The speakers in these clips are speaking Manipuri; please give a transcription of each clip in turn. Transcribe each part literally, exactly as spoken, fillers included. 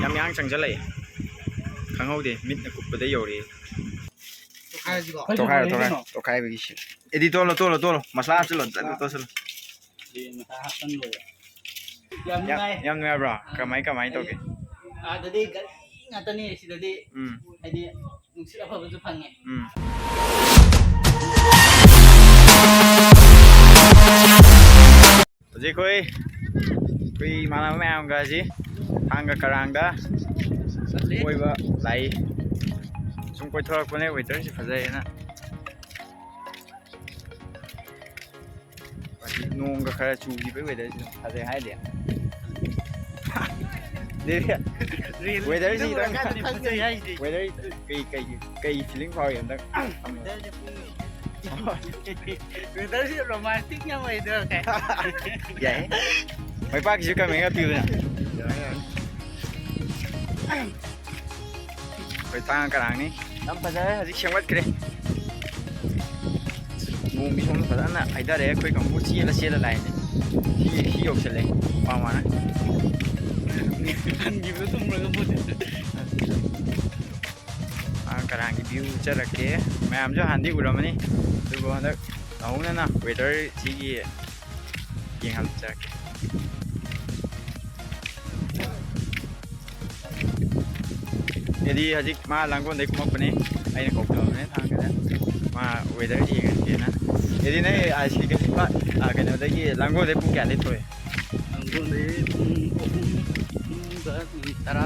ꯌꯥꯝ ꯌꯥꯡ ꯆꯪꯁꯤꯜꯂꯛꯑꯦ꯫ ꯈꯪꯍꯧꯗꯦ, ꯃꯤꯠꯅ ꯀꯨꯞꯄꯗ ꯌꯧꯔꯛꯑꯦ꯫ ꯇꯣꯈꯥꯏꯔꯣ, ꯇꯣꯈꯥꯏꯔꯣ, ꯇꯣꯈꯥꯏꯕꯒꯤ ꯁꯤ꯫ ꯑꯦꯗꯤ ꯇꯣꯜꯂꯣ, ꯇꯣꯜꯂꯣ, ꯇꯣꯜꯂꯣ꯫ ꯃꯁꯂꯥ ꯍꯥꯞꯆꯤꯜꯂꯣ, ꯇꯣꯠꯁꯤꯜꯂꯣ꯫ ꯌꯦꯟ ꯃꯁꯥ ꯍꯥꯞꯆꯟꯕꯗꯣ꯫ ꯌꯥꯝ ꯌꯥꯝ, ꯅꯨꯡꯉꯥꯏ꯫ ꯌꯥꯝ ꯅꯨꯡꯉꯥꯏꯕ꯭ꯔꯣ? ꯀꯃꯥꯏ, ꯀꯃꯥꯏ ꯇꯧꯒꯦ? ꯑꯥꯗꯗꯤ ꯒꯥꯔꯤ ꯉꯥꯛꯇꯅꯤ, ꯁꯤꯗꯗꯤ ꯎꯝ꯫ ꯍꯥꯏꯗꯤ ꯅꯨꯡꯁꯤꯠ ꯑꯐꯕꯁꯨ ꯐꯪꯉꯦ꯫ ꯎꯝ꯫ ꯍꯧꯖꯤꯛ ꯑꯩꯈꯣꯏ, ꯑꯩꯈꯣꯏ ꯏꯃꯥꯟꯅꯕ ꯃꯌꯥꯝꯒ ꯑꯁꯤ ꯊꯥꯡꯒ ꯀꯔꯥꯡꯗ ꯀꯣꯏꯕ ꯂꯥꯛꯏ꯫ ꯁꯨꯝ ꯀꯣꯏꯊꯣꯔꯛꯄꯅꯦ, weatherꯁꯤ ꯐꯖꯩꯌꯦꯅ꯫ ꯍꯧꯖꯤꯛ ꯅꯣꯡꯒ ꯈꯔ ꯆꯨꯈꯤꯕꯩ weatherꯁꯤ ꯐꯖꯩ ꯍꯥꯏꯗꯦ꯫ ꯔꯤꯜ weatherꯁꯤ ꯈꯤꯇꯪ ꯎꯔꯀꯥꯟꯗꯅꯦ ꯐꯖꯩ ꯍꯥꯏꯁꯦ꯫ Weather ꯀꯩ, ꯀꯩ, ꯀꯩ feeling ꯐꯥꯎꯏ ꯑꯝꯇꯪ? Weatherꯁꯦ ꯄꯨꯡ weatherꯁꯦ romantic ꯌꯥꯝ ꯑꯣꯏꯗ꯭ꯔꯣ ꯀꯥꯏ? ꯌꯥꯏ꯫ ꯃꯩꯄꯥꯛꯀꯤꯁꯨ comment ꯄꯤꯌꯨꯅ꯫ ꯑꯩꯈꯣꯏ ꯊꯥꯡꯒ ꯀꯔꯥꯡꯅꯤ꯫ ꯌꯥꯝ ꯐꯖꯔꯦ, ꯍꯧꯖꯤꯛ ꯁꯦꯝꯒꯠꯈ꯭ꯔꯦ꯫ ꯅꯣꯡꯗꯤ ꯁꯣꯝꯗ ꯐꯖꯅ ꯍꯩꯊꯔꯦ꯫ ꯑꯩꯈꯣꯏ ꯀꯥꯡꯕꯨ ꯆꯦꯜꯂ ꯆꯦꯜꯂ ꯂꯥꯛꯏꯅꯦ꯫ ꯁꯤ, ꯁꯤ ꯌꯧꯁꯜꯂꯦ꯫ ꯃꯥ ꯃꯥꯅ ꯍꯟꯈꯤꯕꯗꯣ ꯆꯨꯝꯕ꯭ꯔꯥ ꯈꯪꯄꯣꯠꯇꯦ꯫ ꯊꯥꯡꯒ ꯀꯔꯥꯡꯒꯤ view ꯎꯠꯆꯔꯛꯀꯦ꯫ ꯃꯌꯥꯝꯁꯨ ꯍꯥꯟꯅꯗꯤ ꯎꯔꯝꯃꯅꯤ, ꯑꯗꯨꯕꯨ ꯍꯟꯗꯛ ꯅꯧꯍꯧꯅꯅ weather ꯁꯤꯒꯤ ꯌꯦꯡꯍꯟꯖꯔꯛꯀꯦ꯫ ꯑꯦꯗꯤ ꯍꯧꯖꯤꯛ ꯃꯥ ꯂꯥꯡꯒꯣꯜꯗꯩ ꯀꯨꯝꯃꯛꯄꯅꯤ, ꯑꯩꯅ ꯀꯧꯊꯕꯅꯦ ꯊꯥꯡꯒꯗ꯫ ꯃꯥ weather ꯌꯦꯡꯉꯒꯦꯅ꯫ ꯑꯦꯗꯤ ꯅꯪ ꯑꯥꯏꯁ ꯀ꯭ꯔꯤꯝ ꯄꯥ-, ꯑꯥ, ꯀꯩꯅꯣꯗꯒꯤ, ꯂꯥꯡꯒꯣꯜꯗꯩ ꯄꯨꯡ ꯀꯌꯥꯗꯩ ꯊꯣꯛꯑꯦ? ꯂꯥꯡꯒꯣꯜꯗꯩ ꯄꯨꯡ ꯑꯍꯨꯝ, ꯑꯍꯨꯝꯗ ꯃꯤꯅꯤꯠ ꯇꯔꯥ꯫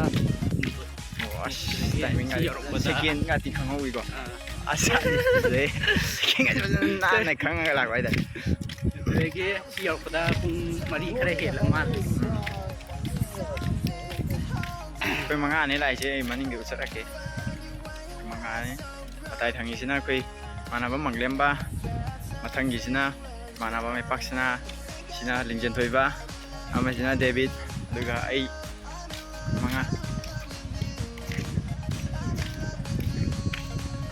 ꯑꯣ, ꯑꯁ, ꯑꯗꯒꯤ timing ꯁꯤ ꯒꯥꯇꯤ, ꯌꯧꯔꯛꯄꯗ second ꯒꯥꯇꯤ ꯈꯪꯍꯧꯋꯤꯀꯣ꯫ ꯑꯥ꯫ ꯑꯁ, ꯑꯗꯩ second ꯒꯥꯇꯤ ꯐꯖꯅ ꯅꯥꯟꯅ ꯈꯪꯉꯒ ꯂꯥꯛꯄ ꯍꯥꯏꯇꯥꯔꯦ꯫ ꯑꯗꯨꯗꯒꯤ ꯁꯤ ꯌꯧꯔꯛꯄꯗ ꯄꯨꯡ ꯃꯔꯤ ꯈꯔ ꯍꯦꯜꯂ ꯃꯥꯜꯂꯦ꯫ ꯑꯩꯈꯣꯏ ꯃꯉꯥꯅꯦ ꯂꯥꯛꯏꯁꯦ, ꯑꯩ ꯃꯅꯤꯡꯗ ꯎꯠꯆꯔꯛꯀꯦ꯫ ꯃꯉꯥꯅꯦ꯫ ꯃꯇꯥꯏ ꯊꯪꯉꯤꯁꯤꯅ ꯑꯩꯈꯣꯏ ꯏꯃꯥꯟꯅꯕ ꯃꯪꯂꯦꯝꯕ, ꯃꯊꯪꯒꯤꯁꯤꯅ ꯏꯃꯥꯟꯅꯕ ꯃꯩꯄꯥꯛꯁꯤꯅ, ꯁꯤꯅ ꯂꯤꯡꯖꯦꯟ ꯊꯣꯏꯕ, ꯑꯃꯁꯤꯅ ꯗꯦꯕꯤꯠ, ꯑꯗꯨꯒ ꯑꯩ ꯃꯉꯥ꯫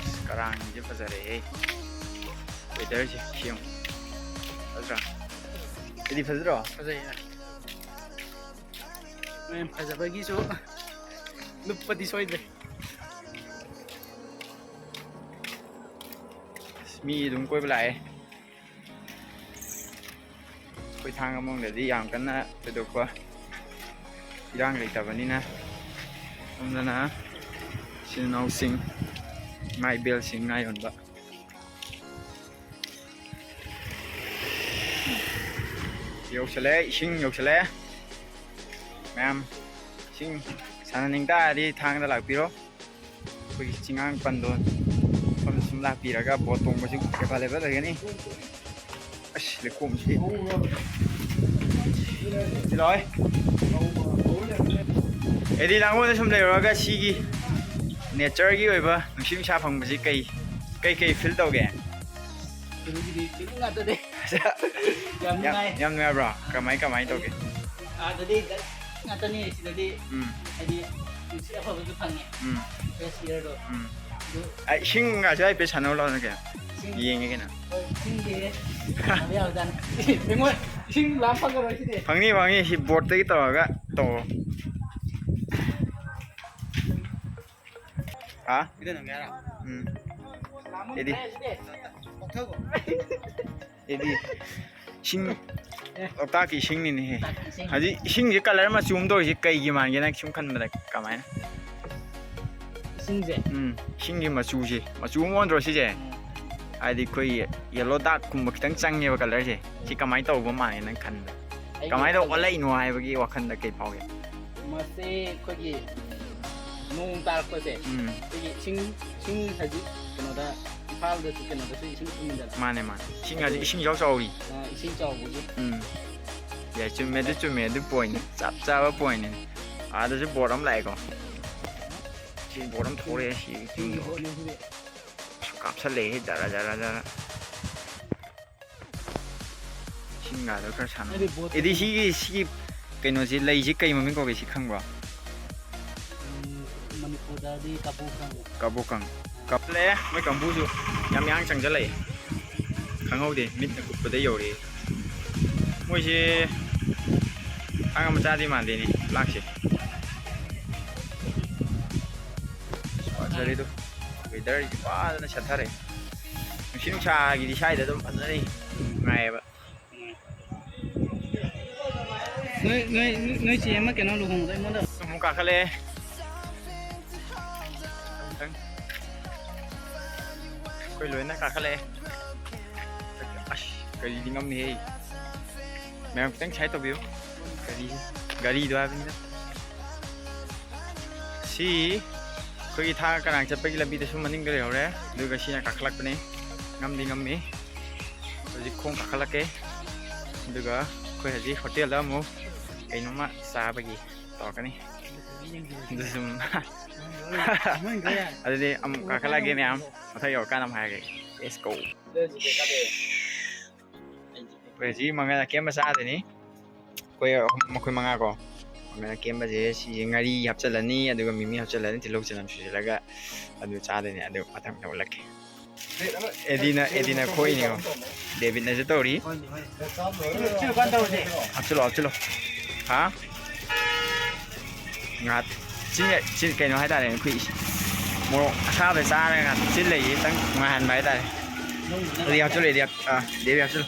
ꯑꯁ, ꯀꯔꯥꯡꯁꯦ ꯐꯖꯔꯦꯍꯦ꯫ Weatherꯁꯦ ꯁꯤ ꯌꯦꯡꯉꯨ꯫ ꯐꯖꯗ꯭ꯔꯥ? ꯑꯩꯗꯤ ꯐꯖꯗ꯭ꯔꯣ? ꯐꯖꯩꯌꯦ꯫ ꯃꯌꯥꯝ ꯐꯖꯕꯒꯤꯁꯨ ꯂꯨꯞꯄꯗꯤ ꯁꯣꯏꯗ꯭ꯔꯦ꯫ ꯑꯁ, ꯃꯤ ꯑꯗꯨꯝ ꯀꯣꯏꯕ ꯂꯥꯛꯑꯦ꯫ ꯑꯩꯈꯣꯏ ꯊꯥꯡꯒ ꯃꯅꯨꯡꯗꯗꯤ ꯌꯥꯝ ꯀꯟꯅ ꯊꯣꯏꯗꯣꯛꯄ ꯏꯔꯥꯡ ꯂꯩꯇꯕꯅꯤꯅ, ꯁꯣꯝꯗꯅ ꯏꯆꯤꯟ ꯏꯅꯥꯎꯁꯤꯡ, ꯉꯥ ꯏꯕꯦꯜꯁꯤꯡ, ꯉꯥ ꯌꯣꯟꯕ꯫ ꯌꯧꯁꯜꯂꯛꯑꯦ, ꯏꯁꯤꯡ ꯌꯧꯁꯜꯂꯛꯑꯦ꯫ ꯃꯌꯥꯝ ꯏꯁꯤꯡ ꯁꯥꯟꯅꯅꯤꯡ ꯇꯥꯔꯗꯤ ꯊꯥꯡꯒꯗ ꯂꯥꯛꯄꯤꯔꯣ꯫ ꯑꯩꯈꯣꯏꯒꯤ ꯆꯤꯡꯉꯥꯡ ꯄꯟꯗꯣꯟ ꯃꯐꯝꯗ ꯁꯨꯝ ꯂꯥꯛꯄꯤꯔꯒ ꯕꯣꯠ ꯇꯣꯡꯕꯁꯨ ꯑꯦꯚꯥꯏꯂꯦꯕꯜ ꯑꯣꯏꯒꯅꯤ꯫ ꯑꯁ, ꯂꯩꯈꯣꯝꯁꯤ꯫ ꯁꯤ ꯂꯥꯛꯑꯣꯏ꯫ ꯑꯦꯗꯤ ꯂꯥꯡꯒꯣꯜꯗ ꯁꯨꯝ ꯂꯩꯔꯨꯔꯒ ꯁꯤꯒꯤ ꯅꯦꯆꯔꯒꯤ ꯑꯣꯏꯕ ꯅꯨꯡꯁꯤꯠ ꯅꯨꯡꯁꯥ ꯐꯪꯕꯁꯤ ꯀꯩ, ꯀꯩ ꯀꯩ ꯐꯤꯜ ꯇꯧꯒꯦ? ꯑꯗꯨꯒꯤꯗꯤ ꯆꯤꯡ ꯉꯥꯛꯇꯅꯦ꯫ ꯌꯥꯝ ꯌꯥꯝ, ꯅꯨꯡꯉꯥꯏ꯫ ꯌꯥꯝ ꯅꯨꯡꯉꯥꯏꯕ꯭ꯔꯣ? ꯀꯃꯥꯏ, ꯀꯃꯥꯏ ꯇꯧꯒꯦ? ꯑꯥꯗꯗꯤ ꯗꯁ ꯉꯥꯛꯇꯅꯤ, ꯁꯤꯗꯗꯤ ꯎꯝ꯫ ꯍꯥꯏꯗꯤ ꯅꯨꯡꯁꯤꯠ ꯑꯐꯕꯁꯨ ꯐꯪꯉꯦ꯫ ꯎꯝ꯫ ꯐ꯭ꯔꯦꯁ ꯏꯌꯔꯗꯣ꯫ ꯎꯝ꯫ ꯑꯗꯨ ꯑ, ꯏꯁꯤꯡꯒꯁꯨ ꯍꯥꯏꯐꯦꯠ ꯁꯥꯟꯅꯧ ꯂꯥꯎꯅ ꯀꯩꯅꯣ? ꯏꯁꯤꯡ ꯌꯦꯡꯒꯦ ꯀꯩꯅꯣ? ꯍꯣꯏ, ꯏꯁꯤꯡꯗꯤ ꯁꯥꯟꯅꯕ ꯌꯥꯕꯖꯥꯠꯅꯤ꯫ ꯑꯩꯉꯣꯟ-, ꯏꯁꯤꯡ ꯂꯥꯝ ꯐꯪꯉꯔꯣꯏ ꯁꯤꯗꯤ꯫ ꯐꯪꯅꯤ, ꯐꯪꯅꯤ꯫ ꯁꯤ ꯕꯣꯠꯇꯒꯤ ꯇꯧꯔꯒ ꯇꯧꯔꯣ꯫ ꯍꯥ? ꯎꯝ꯫ ꯑꯦꯗꯤ꯫ ꯑꯦꯗꯤ꯫ ꯏꯁꯤꯡ, ꯂꯣꯛꯇꯥꯛꯀꯤ ꯏꯁꯤꯡꯅꯤꯅꯦꯍꯦ꯫ ꯂꯣꯛꯇꯥꯛꯀꯤ ꯏꯁꯤꯡ꯫ ꯍꯧꯖꯤꯛ ꯏꯁꯤꯡꯁꯦ ꯀꯂꯔ ꯃꯆꯨ ꯑꯃ ꯇꯧꯔꯤꯁꯦ ꯀꯩꯒꯤ ꯃꯥꯟꯒꯦ, ꯅꯪ ꯁꯨꯝ ꯈꯟꯕꯗ ꯀꯃꯥꯏꯅ? ꯏꯁꯤꯡꯁꯦ? ꯎꯝ, ꯏꯁꯤꯡꯒꯤ ꯃꯆꯨꯁꯦ, ꯃꯆꯨ ꯑꯃ ꯑꯣꯟꯗ꯭ꯔꯣ ꯁꯤꯁꯦ? ꯎꯝ꯫ ꯍꯥꯏꯗꯤ ꯑꯩꯈꯣꯏꯒꯤ ꯌꯦꯂꯣ ꯗꯥꯛꯀꯨꯝꯕ ꯈꯤꯇꯪ ꯆꯪꯉꯦꯕ ꯀꯂꯔꯁꯦ꯫ ꯁꯤ ꯀꯃꯥꯏꯅ ꯇꯧꯕ ꯃꯥꯟꯒꯦ ꯅꯪ ꯈꯟꯕꯗ? ꯑꯩꯒꯤ ꯀꯃꯥꯏꯅ ꯋꯥꯈꯜꯗ ꯑꯣꯜꯂꯛꯏꯅꯣ ꯍꯥꯏꯕꯒꯤ ꯋꯥꯈꯜꯗ ꯀꯩ ꯐꯥꯎꯒꯦ? ꯃꯁꯤ ꯑꯩꯈꯣꯏꯒꯤ ꯅꯣꯡ ꯇꯥꯔꯛꯄꯁꯦ, ꯎꯝ꯫ ꯑꯩꯈꯣꯏꯒꯤ ꯏꯁꯤꯡ, ꯏꯁꯤꯡ ꯍꯧꯖꯤꯛ ꯀꯩꯅꯣꯗ, ꯏꯝꯐꯥꯜꯗꯁꯨ ꯀꯩꯅꯣꯗꯁꯨ ꯏꯁꯤꯡ ꯊꯨꯝꯃꯤꯗꯅ꯫ ꯃꯥꯅꯦ, ꯃꯥꯅꯦ꯫ ꯏꯁꯤꯡ ꯍꯧꯖꯤꯛ ꯑꯗꯨ ꯏꯁꯤꯡ ꯏꯆꯥꯎ ꯆꯥꯎꯔꯤ꯫ ꯑ, ꯏꯁꯤꯡ ꯆꯥꯎꯕꯒꯤ꯫ ꯎꯝ꯫ ꯌꯥꯏ, ꯆꯨꯝꯃꯦ, ꯑꯗꯨ ꯆꯨꯝꯃꯦ, ꯑꯗꯨ ꯄꯣꯏꯟꯠꯅꯤ, ꯆꯞ ꯆꯥꯕ ꯄꯣꯏꯟꯠꯅꯤ꯫ ꯑꯥꯗꯁꯨ ꯕꯣꯠ ꯑꯃ ꯂꯥꯛꯑꯦꯀꯣ꯫ ꯁꯤ ꯕꯣꯠ ꯑꯃ ꯊꯣꯛꯂꯛꯑꯦ, ꯁꯤ ꯏꯁꯤꯡꯗꯣ꯫ ꯕꯣꯠꯅꯦ ꯁꯤꯗꯤ꯫ ꯑꯁ, ꯀꯥꯞꯁꯜꯂꯛꯑꯦ, ꯖꯔ, ꯖꯔ, ꯖꯔ꯫ ꯏꯁꯤꯡꯒꯗꯣ ꯈꯔ ꯁꯥꯟꯅ-, ꯍꯥꯏꯗꯤ ꯕꯣꯠꯇ ꯑꯦꯗꯤ ꯁꯤꯒꯤ, ꯁꯤꯒꯤ ꯀꯩꯅꯣꯁꯤ, ꯂꯩꯁꯤ ꯀꯩ ꯃꯃꯤꯡ ꯀꯧꯒꯦ, ꯁꯤ ꯈꯪꯕ꯭ꯔꯣ? ꯎꯝ, ꯃꯅꯤꯄꯨꯔꯗꯗꯤ ꯀꯕꯣꯀꯪ꯫ ꯀꯕꯣꯀꯪ꯫ ꯀꯞꯂꯦ, ꯃꯣꯏ ꯀꯥꯡꯕꯨꯁꯨ ꯌꯥꯝ ꯌꯥꯡ ꯆꯪꯁꯤꯜꯂꯛꯑꯦ꯫ ꯈꯪꯍꯧꯗꯦ, ꯃꯤꯠꯅ ꯀꯨꯞꯄꯗ ꯌꯧꯔꯛꯑꯦ꯫ ꯃꯣꯏꯁꯦ ꯑꯉꯥꯡ ꯃꯆꯥꯗꯤ ꯃꯥꯟꯗꯦꯅꯦ, ꯂꯥꯛꯁꯦ꯫ ꯐꯖꯔꯦ ꯑꯗꯨ꯫ Weatherꯁꯤ ꯐꯖꯅ ꯁꯦꯠꯊꯔꯦ꯫ ꯅꯨꯡꯁꯤꯠ ꯅꯨꯡꯁꯥꯒꯤꯗꯤ ꯁ꯭ꯋꯥꯏꯗ ꯑꯗꯨꯝ ꯐꯖꯅ ꯅꯨꯡꯉꯥꯏꯌꯦꯕ꯫ ꯅꯣꯏ ꯅꯣꯏ ꯅꯣꯏ ꯆꯦ ꯑꯃ ꯀꯩꯅꯣ ꯂꯨꯍꯣꯡꯕꯗ ꯑꯩꯉꯣꯟꯗ ꯑꯃꯨꯛ ꯀꯥꯈꯠꯂꯛꯑꯦ꯫ ꯑꯩꯈꯣꯏ ꯂꯣꯏꯅ ꯀꯥꯈꯠꯂꯛꯑꯦ꯫ ꯑꯁ, ꯒꯥꯔꯤꯗꯤ ꯉꯝꯃꯤꯍꯦ꯫ ꯃꯌꯥꯝ ꯈꯤꯇꯪ ꯁꯥꯏꯠ ꯇꯧꯕꯤꯌꯨ꯫ ꯒꯥꯔꯤ, ꯒꯥꯔꯤꯗꯣ ꯍꯥꯏꯕꯅꯤꯗ꯫ ꯁꯤ ꯑꯩꯈꯣꯏꯒꯤ ꯊꯥꯡꯒ ꯀꯔꯥꯡ ꯆꯠꯄꯒꯤ ꯂꯝꯕꯤꯗꯁꯨ ꯃꯅꯤꯡꯗ ꯂꯩꯍꯧꯔꯦ꯫ ꯑꯗꯨꯒ ꯁꯤꯅ ꯀꯥꯈꯠꯂꯛꯄꯅꯤ꯫ ꯉꯝꯗꯤ ꯉꯝꯃꯤ꯫ ꯍꯧꯖꯤꯛ ꯈꯣꯡ ꯀꯥꯈꯠꯂꯛꯀꯦ꯫ ꯑꯗꯨꯒ ꯑꯩꯈꯣꯏ ꯍꯧꯖꯤꯛ ꯍꯣꯇꯦꯜꯗ ꯑꯃꯨꯛ ꯀꯩꯅꯣꯝꯃ ꯆꯥꯕꯒꯤ ꯇꯧꯔꯛꯀꯅꯤ꯫ ꯑꯗꯨ ꯁꯨꯝ ꯑꯗꯨꯗꯤ ꯑꯃꯨꯛ ꯀꯥꯈꯠꯂꯛꯑꯒꯦ ꯃꯌꯥꯝ꯫ ꯃꯊꯛ ꯌꯧꯔꯀꯥꯟꯗ ꯑꯃꯨꯛ ꯍꯥꯏꯔꯒꯦ꯫ Let's go꯫ ꯑꯩꯈꯣꯏ ꯍꯧꯖꯤꯛ ꯃꯉꯥ ꯑꯀꯦꯝꯕ ꯆꯥꯗꯣꯏꯅꯤ꯫ ꯑꯩꯈꯣꯏ ꯑꯍꯨꯝ, ꯑꯩꯈꯣꯏ ꯃꯉꯥ ꯀꯣ꯫ ꯃꯉꯥ ꯑꯀꯦꯝꯕꯁꯦ ꯁꯤꯁꯦ ꯉꯥꯔꯤ ꯍꯥꯞꯆꯤꯜꯂꯅꯤ, ꯑꯗꯨꯒ ꯃꯤꯃꯤ ꯍꯥꯞꯆꯤꯜꯂꯅꯤ, ꯇꯤꯜꯍꯧ ꯆꯅꯝ ꯁꯨꯖꯤꯜꯂꯒ ꯑꯗꯨ ꯆꯥꯗꯣꯏꯅꯤ꯫ ꯑꯗꯨ ꯃꯊꯪ ꯃꯊꯪ ꯎꯠꯂꯛꯀꯦ꯫ ꯑꯦꯗꯤꯅ ꯑꯦꯗꯤꯅ ꯈꯣꯛꯏꯅꯤꯀꯣ꯫ ꯗꯦꯕꯤꯠꯅꯁꯨ ꯇꯧꯔꯤ꯫ ꯍꯥꯞꯆꯤꯜꯂꯣ, ꯍꯥꯞꯆꯤꯜꯂꯣ꯫ ꯍꯥ? ꯉꯥ ꯆꯤꯟ ꯆꯤꯟ ꯀꯩꯅꯣ ꯍꯥꯏꯇꯥꯔꯦ, ꯑꯩꯈꯣꯏ ꯃꯣꯔꯣꯛ ꯑꯁꯥꯕ ꯆꯥꯔꯒ ꯉꯥ ꯆꯤꯟ ꯂꯩꯁꯦ ꯈꯤꯇꯪ ꯅꯨꯡꯉꯥꯏꯍꯟꯕ ꯍꯥꯏꯇꯥꯔꯦ꯫ ꯑꯦꯗꯤ ꯍꯥꯞꯆꯤꯜꯂꯣ, ꯑꯦꯗꯤ ꯍꯥꯞ-, ꯑꯥ, ꯗꯦꯕꯤ ꯍꯥꯞꯆꯤꯜꯂꯣ꯫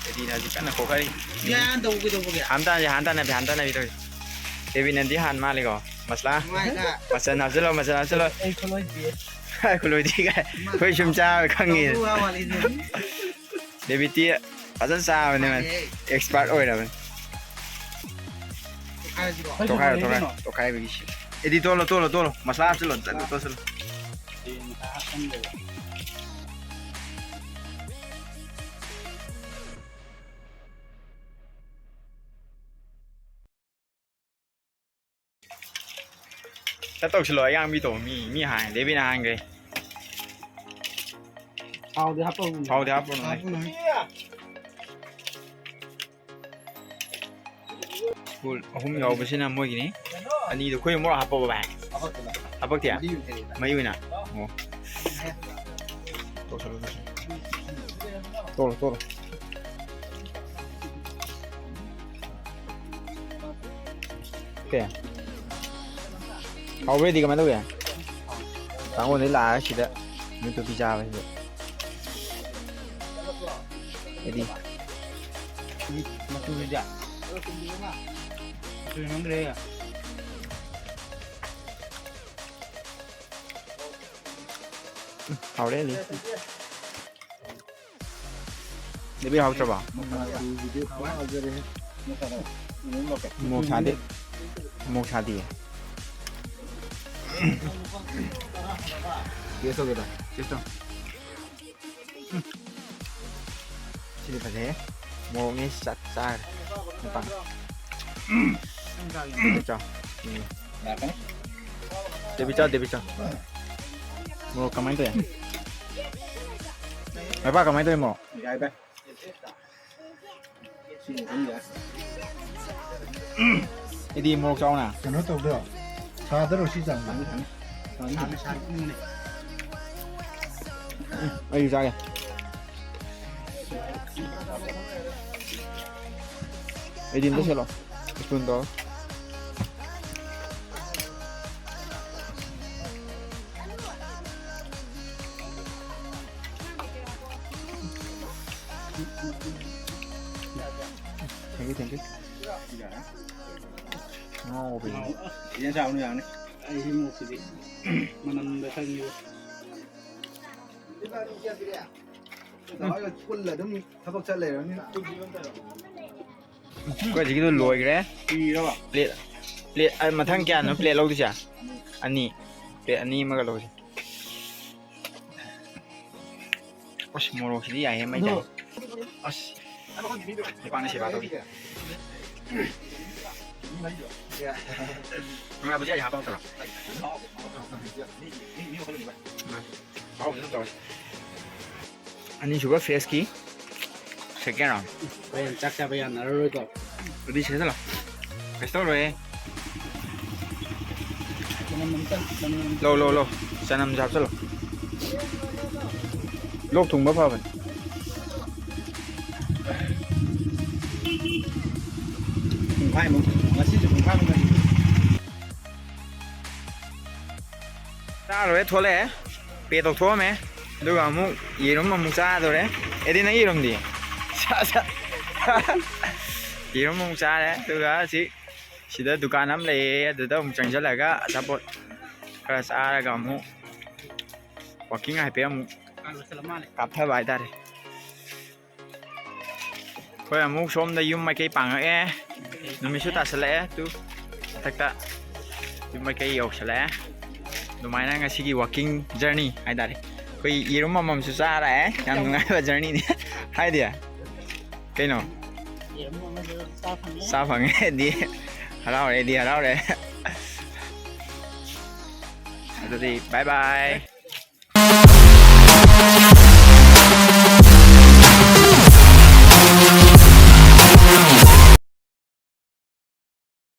ꯑꯦꯗꯤꯅ ꯍꯧꯖꯤꯛ ꯀꯟꯅ ꯈꯣꯛꯊꯔꯤ꯫ ꯍꯥꯟ ꯇꯥꯟꯅꯁꯦ, ꯍꯥꯟ ꯇꯥꯟꯅꯕꯤ, ꯍꯥꯟ ꯇꯥꯟꯅꯕꯤ ꯇꯧꯔꯤ꯫ ꯗꯦꯕꯤꯠꯅꯗꯤ ꯍꯥꯟ ꯃꯥꯜꯂꯤꯀꯣ꯫ ꯃꯁꯂꯥ꯫ ꯃꯆꯟ ꯍꯥꯞꯆꯤꯜꯂꯣ, ꯃꯆꯟ ꯍꯥꯞꯆꯤꯜꯂꯣ꯫ ꯑꯩ ꯈꯨꯂꯣꯏꯗꯤ ꯀꯥꯏ꯫ ꯑꯩꯈꯣꯏ ꯁꯨꯝ ꯆꯥꯕ ꯈꯪꯉꯤ꯫ ꯗꯦꯕꯤꯠꯇꯤ ꯐꯖꯅ ꯆꯥꯕꯅꯦ, ꯃꯥ ꯑꯦꯛꯁꯄꯥꯔꯠ ꯑꯣꯏꯔꯕꯅꯦ꯫ ꯇꯣꯈꯥꯏꯔꯣ, ꯇꯣꯈꯥꯏꯔꯣ, ꯇꯣꯈꯥꯏꯕꯒꯤ ꯁꯤ꯫ ꯑꯦꯗꯤ ꯇꯣꯜꯂꯣ, ꯇꯣꯜꯂꯣ, ꯇꯣꯜꯂꯣ꯫ ꯃꯁꯂꯥ ꯍꯥꯞꯆꯤꯜꯂꯣ, ꯇꯣꯠꯁꯤꯜꯂꯣ꯫ ꯈꯔ ꯇꯧꯁꯤꯜꯂꯣ, ꯑꯌꯥꯡꯕꯤ ꯇꯧ꯫ ꯃꯤ, ꯃꯤ ꯍꯥꯟꯈ꯭ꯔꯦ, ꯗꯦꯕꯤꯅ ꯍꯥꯟꯈ꯭ꯔꯦ꯫ ꯊꯥꯎꯗꯤ ꯍꯥꯞꯄ ꯍꯧꯔꯕꯅꯦ꯫ ꯊꯥꯎꯗꯤ ꯍꯥꯞꯄꯨꯔꯣ, ꯅꯣꯏ꯫ ꯐꯨꯜ ꯑꯍꯨꯝ ꯌꯥꯎꯕꯁꯤꯅ ꯃꯣꯏꯒꯤꯅꯤ꯫ ꯑꯅꯤꯗꯣ ꯑꯩꯈꯣꯏ ꯃꯣꯔꯣꯛ ꯍꯥꯞꯄꯕ, ꯚꯥꯏ? ꯍꯥꯞꯄꯛꯇꯦ꯫ ꯃꯍꯤ ꯑꯣꯏꯅ? ꯑꯣ꯫ ꯇꯣꯛꯁꯜꯂꯣ, ꯇꯣꯛꯁꯜꯂꯣ꯫ ꯇꯣꯛꯂꯣ, ꯇꯣꯛꯂꯣ꯫ ꯀꯩ? ꯍꯥꯎꯕ꯭ꯔꯗꯤ ꯀꯃꯥꯏꯅ ꯇꯧꯒꯦ? ꯇꯥꯡꯉꯣꯟꯗꯩ ꯂꯥꯛꯑꯒ ꯁꯤꯗ ꯃꯤꯠꯇꯨ ꯄꯤꯖꯕꯁꯤꯗ꯫ ꯑꯩꯗꯤ ꯃꯆꯨꯁꯤꯗꯤ ꯃꯆꯨ ꯅꯝꯗ꯭ꯔꯦ꯫ ꯎꯝ, ꯍꯥꯎꯔꯦ ꯑꯗꯨꯗꯤ꯫ ꯗꯦꯕꯤ ꯍꯥꯎꯇ꯭ꯔꯕꯣ? ꯃꯣꯔꯣꯛ ꯁꯥꯗꯦ꯫ ꯃꯣꯔꯣꯛ ꯁꯥꯗꯤꯌꯦ꯫ ꯇꯦꯁ ꯇꯧꯒꯦꯗ꯫ ꯇꯦꯁ ꯇꯧ꯫ ꯎꯝ꯫ ꯁꯤꯗꯤ ꯐꯖꯩꯍꯦ꯫ ꯃꯣꯔꯣꯛꯅꯤ ꯆꯞ ꯆꯥꯔꯦ꯫ ꯃꯄꯥꯟ꯫ ꯎꯝ꯫ ꯆꯥꯎ꯫ ꯎꯝ꯫ ꯗꯦꯕꯤ ꯆꯥꯎ, ꯗꯦꯕꯤ ꯆꯥꯎ꯫ ꯃꯣꯔꯣꯛ ꯀꯃꯥꯏꯅ ꯇꯧꯋꯤ? ꯃꯄꯥ ꯀꯃꯥꯏꯅ ꯇꯧꯋꯤ ꯃꯣꯔꯣꯛ? ꯌꯥꯏ ꯚꯥꯏ꯫ ꯁꯤ ꯑꯗꯨꯝ ꯌꯥꯏ꯫ ꯑꯩꯗꯤ ꯃꯣꯔꯣꯛ ꯆꯥꯎꯅ꯫ ꯀꯩꯅꯣ ꯇꯧꯗ꯭ꯔꯣ? ꯁꯥꯗꯔꯣ ꯁꯤ ꯆꯥꯡꯁꯦ? ꯁꯥꯅꯤ, ꯁꯥꯅꯤ꯫ ꯁꯥꯅꯤ, ꯁꯥꯅꯤ꯫ ꯎꯝ, ꯑꯩꯁꯨ ꯆꯥꯒꯦ꯫ ꯑꯩꯗꯤ ꯑꯝꯇ ꯁꯦꯠꯂꯣ꯫ ꯁ꯭ꯄꯨꯟ ꯇꯧꯔꯣ꯫ Thank you, thank you. ꯉꯥꯎꯕ ꯌꯦꯟ ꯆꯥꯕꯅ ꯌꯥꯅꯤ꯫ ꯑꯩ ꯍꯤꯃꯣꯛꯁꯤꯗꯤ ꯃꯅꯝꯗ ꯈꯪꯉꯤꯕ꯫ ꯄꯨꯜꯂ ꯑꯗꯨꯝ ꯊꯕꯛ ꯆꯠ ꯂꯩꯔꯕꯅꯤꯅ꯫ ꯑꯩꯈꯣꯏ ꯍꯧꯖꯤꯛꯀꯤꯗꯣ ꯂꯣꯏꯈ꯭ꯔꯦ꯫ ꯄꯤꯔꯕ? ꯄ꯭ꯂꯦꯠ, ꯄ꯭ꯂꯦꯠ, ꯑ, ꯃꯊꯪ ꯀꯌꯥꯅꯣ ꯄ꯭ꯂꯦꯠ ꯂꯧꯗꯣꯏꯁꯦ? ꯑꯅꯤ꯫ ꯄ꯭ꯂꯦꯠ ꯑꯅꯤ ꯑꯃꯒ ꯂꯧꯁꯦ꯫ ꯑꯁ, ꯃꯣꯔꯣꯛꯁꯤꯗꯤ ꯌꯥꯏꯍꯦ, ꯃꯩ ꯇꯥꯏ꯫ ꯑꯗꯣ ꯑꯁ, ꯅꯤꯄꯥꯅ ꯁꯦꯕꯥ ꯇꯧꯔꯤ꯫ ꯉꯥ ꯕꯨꯖꯤꯌꯥꯗꯤ ꯍꯥꯞꯄ ꯅꯠꯇ꯭ꯔꯣ? ꯎꯝ꯫ ꯑꯍꯥꯎꯕ ꯑꯗꯨꯝ ꯇꯧꯔꯦ꯫ ꯑꯅꯤꯁꯨꯕ ꯐꯦꯁꯀꯤ second round꯫ ꯍꯣꯔꯦꯟ ꯆꯥꯛ ꯆꯥꯕ ꯌꯥꯅꯔꯔꯣꯏꯀꯣ꯫ ꯑꯗꯨꯗꯤ ꯁꯤꯗ ꯆꯠꯂꯣ꯫ ꯀꯩꯁꯨ ꯇꯧꯔꯣꯏꯍꯦ꯫ ꯆꯅꯝ ꯑꯝꯇ, ꯆꯅꯝ ꯑꯝꯇ꯫ ꯂꯧ, ꯂꯧ, ꯂꯧ꯫ ꯆꯅꯝꯁꯨ ꯍꯥꯞꯆꯜꯂꯣ꯫ ꯂꯣꯛ ꯊꯨꯡꯕ ꯐꯕꯅꯤ꯫ ꯄꯨꯡꯈꯥꯏꯃꯨꯛ, ꯉꯁꯤꯁꯨ ꯄꯨꯡꯈꯥꯏꯃꯨꯛ ꯉꯥꯏ꯫ ꯆꯥꯔꯨꯔꯦ, ꯊꯣꯛꯂꯛꯑꯦ꯫ ꯄꯦ ꯇꯧꯊꯣꯛꯑꯝꯃꯦ꯫ ꯑꯗꯨꯒ ꯑꯃꯨꯛ ꯌꯦꯔꯨꯝ ꯑꯃꯨꯛ ꯆꯥꯗꯣꯔꯦ꯫ ꯑꯦꯗꯤ, ꯅꯪ ꯌꯦꯔꯨꯝꯗꯤ? ꯁꯥ, ꯁꯥ꯫ ꯌꯦꯔꯨꯝ ꯑꯃꯨꯛ ꯆꯥꯔꯦ꯫ ꯑꯗꯨꯒ ꯁꯤ, ꯁꯤꯗ ꯗꯨꯀꯥꯟ ꯑꯃ ꯂꯩꯌꯦ, ꯑꯗꯨꯗ ꯑꯃꯨꯛ ꯆꯪꯁꯤꯜꯂꯒ ꯑꯆꯥꯄꯣꯠ ꯈꯔ ꯆꯥꯔꯒ ꯑꯃꯨꯛ ꯋꯥꯛꯀꯤꯡ ꯍꯥꯏꯐꯦꯠ ꯑꯃꯨꯛ ꯀꯥꯞꯊꯕ ꯍꯥꯏꯇꯥꯔꯦ꯫ ꯑꯩꯈꯣꯏ ꯑꯃꯨꯛ ꯁꯣꯝꯗ ꯌꯨꯝ ꯃꯥꯏꯀꯩ ꯄꯥꯡꯉꯛꯑꯦ꯫ ꯅꯨꯃꯤꯠꯁꯨ ꯇꯥꯁꯜꯂꯛꯑꯦ꯫ ꯇꯨ, ꯃꯊꯛꯇ ꯌꯨꯝ ꯃꯥꯏꯀꯩ ꯌꯧꯁꯜꯂꯛꯑꯦ꯫ ꯑꯗꯨꯃꯥꯏꯅ ꯉꯁꯤꯒꯤ ꯋꯥꯛꯀꯤꯡ ꯖꯔꯅꯤ ꯍꯥꯏꯇꯥꯔꯦ꯫ ꯑꯩꯈꯣꯏ ꯌꯦꯔꯨꯝ ꯑꯃꯃꯝꯁꯨ ꯆꯥꯔꯛꯑꯦ꯫ ꯌꯥꯝ ꯅꯨꯡꯉꯥꯏꯕ ꯖꯔꯅꯤꯅꯤ꯫ ꯍꯥꯏꯗꯤ ꯀꯩꯅꯣ? ꯌꯦꯔꯨꯝ ꯑꯃꯁꯨ ꯆꯥ ꯐꯪꯉꯦ꯫ ꯆꯥ ꯐꯪꯉꯦ꯫ ꯗꯤ ꯍꯔꯥꯎꯔꯦ, ꯗꯤ ꯍꯔꯥꯎꯔꯦ꯫ ꯑꯗꯨꯗꯤ bye bye꯫